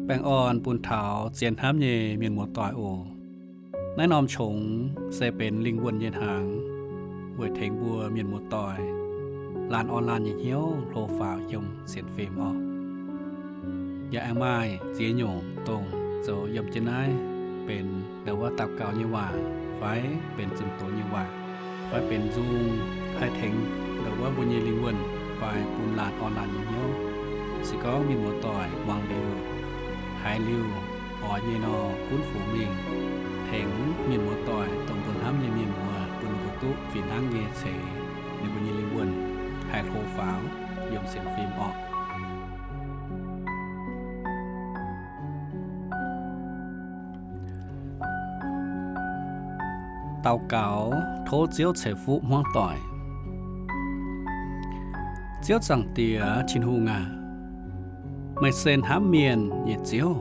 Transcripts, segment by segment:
Baengh orn bun taux zien hnamv nyei mienh muoz-doic oc. Naaiv norm qongx se benx lingh wuonh nyei hnaangx, weic tengx mbuo mienh muoz-doic laanh orn laanh nyei hnyouv hlo faaux yiem sienx fim orqc. Yaac aengx maaih ziex nyungc dongh zoux yiem jienv naaiv benx ndau wuov daux gaux nyei waac fai benx zunh doz nyei waac fai benx nzung haih tengx ndau wuov mbuo nyei lingh wuonh fai bun laanh orn laanh nyei hnyouv. Se gorngv mienh muoz-doic muangx liuz, haiz liuz, oix nyei nor, gunv fungx mingh tengx mienh muoz-doic dongh mbuo hnamv nyei mienh muoz bun ninh mbuo duqv fih hnangv nyei ceix ninh mbuo nyei lingh wuonh haih hlo faaux yiem sienx fim orqc. Daux gaux tov Ziouv ceix fuqv hmuangv doic. Ziouv Zaangc Diex Tin-Hungh aac, meih se hnamv mienh nyei Ziouv.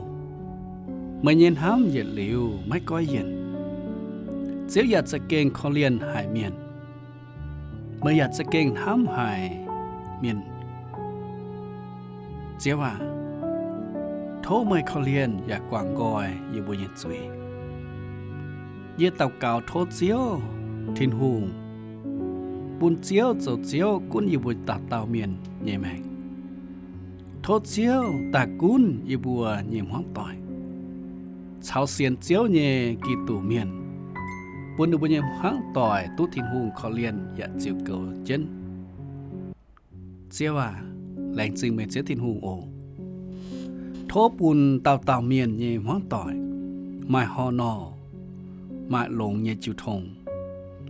Meih nyei hnamv yietc liuz maiv goiv yienc. Ziouv yaac za'gengh korv-lienh haic mienh. Meih yaac za'gengh hnamv haic mienh. Ziouv aac, tov meih korv-lienh yaac guangc nqoi yie mbuo nyei zuiz. Yie daux gaux tov Ziouv Tin-Hungh, bun Ziouv zoux Ziouv gunv yie mbuo dauh dauh mienh nyei maengc. Tov Ziouv daaih gunv yie mbuo nyei hmuangv doic caux sienx Ziouv nyei Giduc mienh, bun ninh mbuo nyei hmuangv doic duqv Tin-Hungh korv-lienh yaac ziux goux jienv. Ziouv aac, laengz zingh meih Ziouv Tin-Hungh oc. Tov bun dauh dauh mienh nyei hmuangv doic maaih horh norh, maaih longx nyei jiu tong,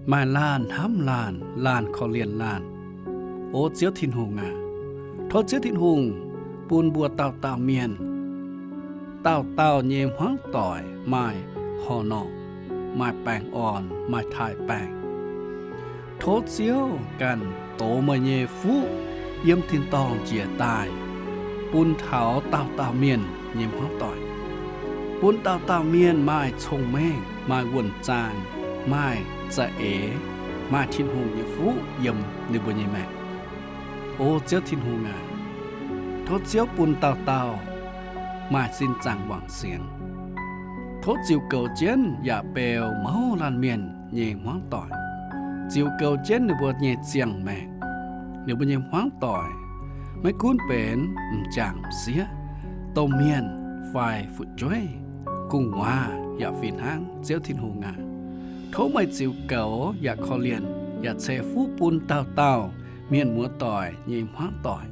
maaih laanh hnamv laanh, laanh korv-lienh laanh. O Ziouv Tin-Hungh aac, tov Ziouv Tin-Hungh bun mbuo dauh dauh mienh, dauh dauh nyei hmuangv doic maaih horh norh, maaih baengh orn, maaih taaih baengh. Tov Ziouv ganh dox meih nyei fuqv yiem tin-dorngh njiec daaih bun taux dauh dauh mienh nyei hmuangv doic, bun dauh dauh mienh maaih cong-mengh, maaih wuonh zaang, maaih za'eix, maaih Tin-Hungh nyei fuqv yiem ninh mbuo nyei maengc. O Ziouv Tin-Hungh aac, tov Ziouv bun dauh dauh maaih sin zaangc wangc siangx. Tov ziux goux jienv yaac beu mouz laanh mienh nyei hmuangv doic, ziux goux jienv ninh mbuo nyei ziangh maengc, ninh mbuo nyei hmuangv doic, maiv gunv benx m'jangc m'sieqv, domh mienh fai fu'jueiv, gu'nguaaz yaac fih hnangv. Ziouv Tin-Hungh aac, tov meih ziux goux yaac korv-lienh yaac ceix fuqv bun dauh dauh mienh muoz-doic nyei hmuangv doic,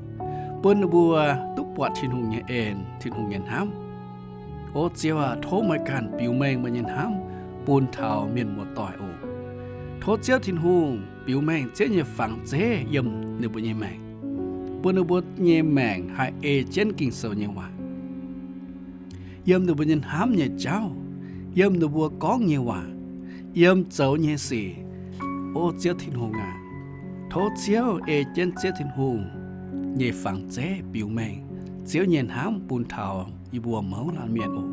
bun ninh mbuo duqv buatc Tin-Hungh nyei en, Tin-Hungh nyei hnamv. O Ziouv aac, tov meih ganh biux mengh meih nyei hnamv bun taux mienh muoz-doic oc. Tov Ziouv Tin-Hungh biux mengh Ziouv nyei fangx zeiv yiem ninh mbuo nyei maengc, bun ninh mbuo nyei maengc haih ei jienv Ging-Sou nyei waac, yiem ninh mbuo nyei hnamv nyei jauv, yiem ninh mbuo gorngv nyei waac, yiem zoux nyei sic. O Ziouv Tin-Hungh aac, tov Ziouv ei jienv Ziouv Tin-Hungh nyei fangx zeiv biux mengh Ziouv nyei hnamv bun taux yie mbuo mouz laanh mienh oc.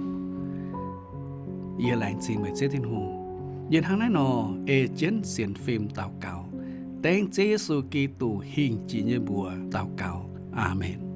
Yie laengz zingh meih Ziouv Tin-Hungh. Yie hnangv naaiv nor ei jienv sienx fim daux gaux, dengv Ziouv Yesu Giduc hingh jiex nyei mbuox daux gaux. Aamen.